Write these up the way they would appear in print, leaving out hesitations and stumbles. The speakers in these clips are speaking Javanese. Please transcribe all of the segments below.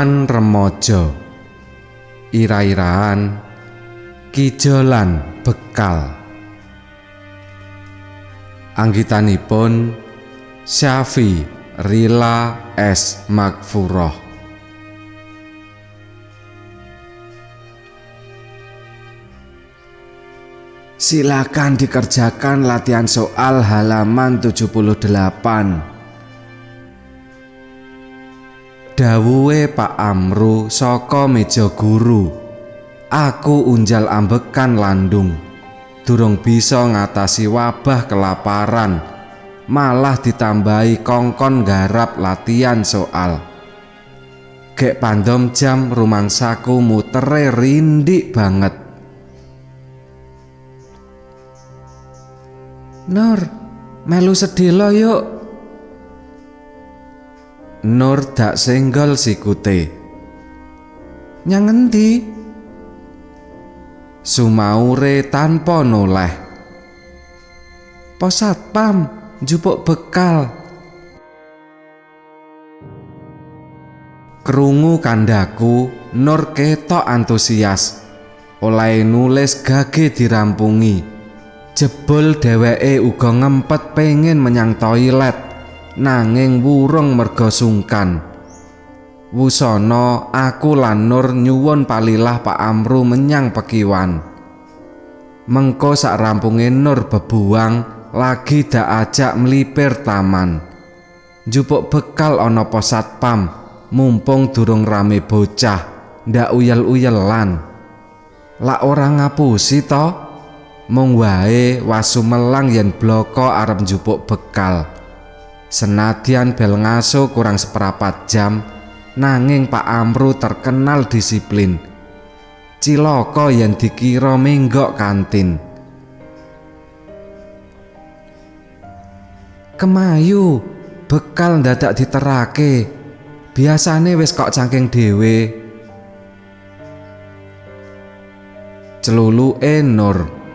Taman Remaja. Ira-iraan kijolan bekal. Anggitanipun Syafi Rila S. Magfuroh. Silakan dikerjakan latihan soal halaman 78. Dawuhe Pak Amru saka meja guru. Aku unjal ambekan landung. Durung bisa ngatasi wabah kelaparan, malah ditambahi kongkon garap latihan soal. Gek pandom jam rumangsaku mutere rindik banget. Nur, melu sedelo yuk. Nur dak senggol sikute. Nyang endi? Sumaure tanpa noleh. Pos satpam njupuk bekal. Krungu kandhaku, Nur ketok antusias. Oleh nulis gage dirampungi. Jebul dheweke uga ngempet pengen menyang toilet, nanging wurung merga sungkan. Wusana aku lan Nur nyuwun palilah Pak Amru menyang pekiwan. Mengko sak rampunge Nur bebuang lagi dak ajak mlipir taman. Njupuk bekal ana pos satpam, mumpung durung rame bocah, ndak uyel-uyelan. Lak ora ngapusi to? Mung wae wasu melang yen bloko arep njupuk bekal. Senadyan bel ngaso kurang seprapat jam, nanging Pak Amru terkenal disiplin. Cilaka yen dikira menggok kantin. Kemayu, bekal ndadak diterake. Biasane wis kok cangking dhewe. Celuluke Nur.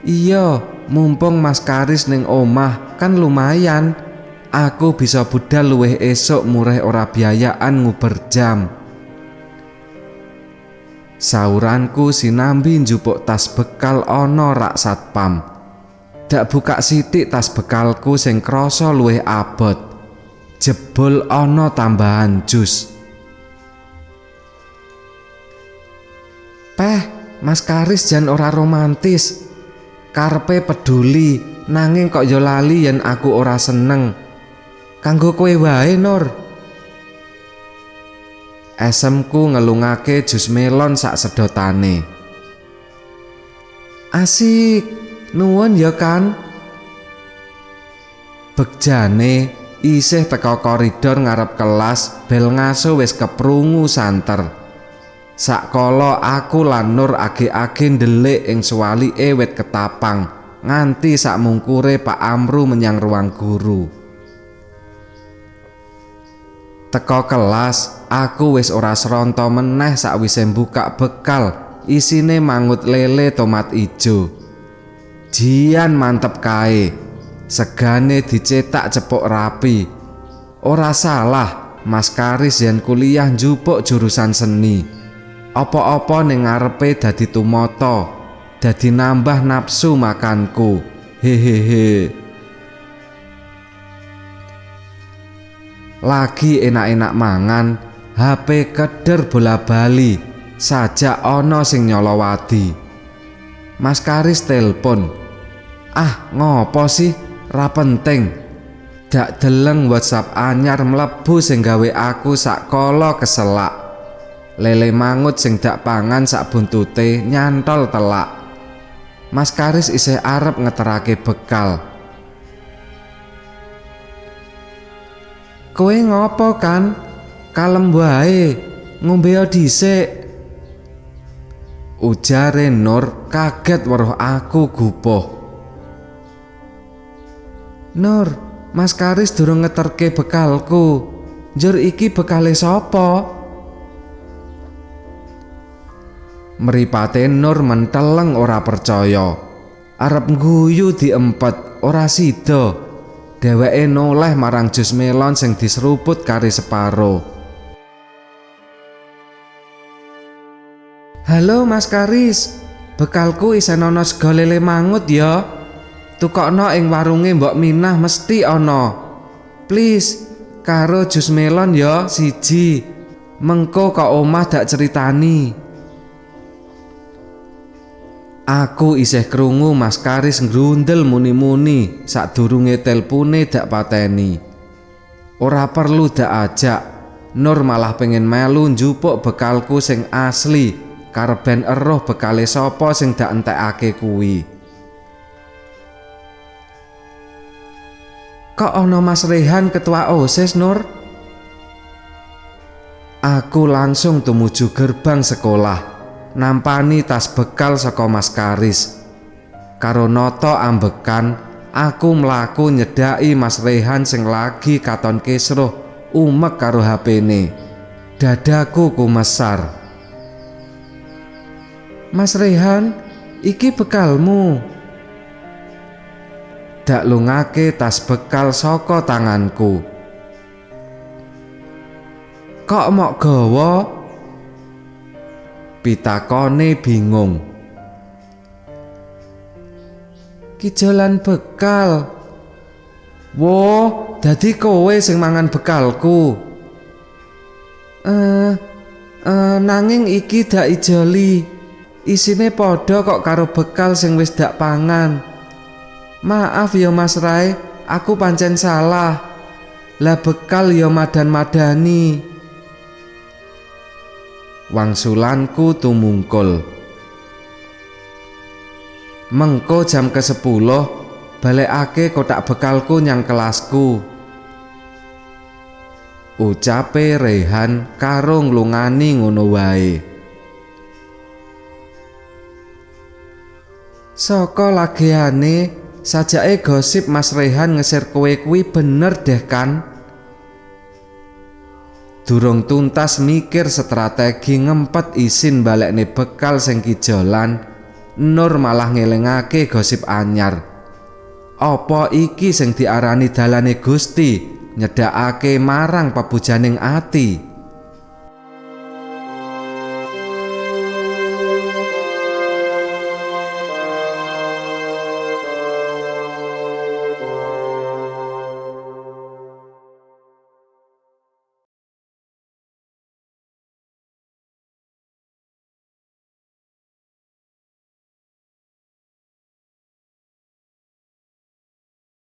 Iya, mumpung Mas Karis ning omah kan lumayan. Aku bisa budal luwih esuk mureh ora biayaan nguber jam. Sauranku sinambi njupuk tas bekal ana rak satpam. Dak buka sithik tas bekalku sing krasa luwih abot. Jebul ana tambahan jus. Peh, Mas Karis jan ora romantis. Karepe peduli, nanging kok ya lali yen aku ora seneng. Kanggo kowe wae, Nur. Esemku ngelungake jus melon sak sedotane. Asik, nuwun ya kan. Begjane isih teko koridor ngarep kelas, bel ngaso wis keprungu santer. Sakkala aku lan Nur age-age ndelik ing suwalike wit ketapang nganti sakmungkure Pak Amru menyang ruang guru. Teko kelas, aku wis ora sronto meneh sakwise mbukak bekal isine mangut lele tomat ijo. Jian mantep kae, segane dicetak cepuk rapi. Ora salah, Mas Karis yen kuliah njupuk jurusan seni. Apa-apa ning ngarepe dadi tumata, dadi nambah nafsu makanku. Hehehe. Lagi enak-enak mangan, HP keder bola-bali, sajak ana sing nyolowadi. Mas Karis telpon. Ah, ngopo sih? Ra penting. Dak deleng WhatsApp anyar mlebu sing gawe aku sakkala keselak. Lele mangut sing dak pangan sak buntute nyantol telak. Mas Karis isih arep ngeterake bekal. Kowe ngopo kan? Kalem wae, ngombe dhisik. Ujare Nur kaget weruh aku gupuh. Nur, Mas Karis durung ngeterke bekalku. Njur iki bekale sapa? Mripate Nur menteleng ora percaya. Arep ngguyu diempet ora sida. Dheweke noleh marang jus melon sing diseruput kari separo. Halo Mas Karis, bekalku isih ana sego lele mangut ya. Tukokno ing warunge Mbok Minah mesti ana. Please, karo jus melon ya siji. Mengko kok omah dak ceritani. Aku isih krungu Mas Karis ngrundel muni-muni sadurunge telpune dak pateni. Ora perlu dak ajak, Nur malah pengen melu njupuk bekalku sing asli, karben eruh bekale sapa sing dak entekake kuwi. Kok ana Mas Rehan ketua OSIS, Nur? Aku langsung tumuju gerbang sekolah, nampani tas bekal saka Mas Karis. Karo nata ambekan, aku mlaku nyedhaki Mas Rehan sing lagi katon kisruh umek karo HP-ne. Dadaku kumesar. Mas Rehan, iki bekalmu. Dak lungake tas bekal saka tanganku. Kok mok gawa? Pitakone bingung. Kijolan bekal. Wo, dadi kowe sing mangan bekalku. Nanging iki dak ijoli. Isine padha kok karo bekal sing wis dak pangan. Maaf ya Mas Rai, aku pancen salah. Lah bekal ya madan-madani. Wangsulanku tumungkul. Mengko jam ke-10 balekake kotak bekalku nyang kelasku. Ucape Rehan karo nglungani ngono wae. Saka lageane sajake gosip Mas Rehan ngeser kowe kuwi bener deh kan? Durung tuntas mikir strategi ngempet isin balekne bekal sing kijolan, Nur malah ngelingake gosip anyar. Apa iki sing diarani dalane Gusti nyedhakake marang pepujaning ati?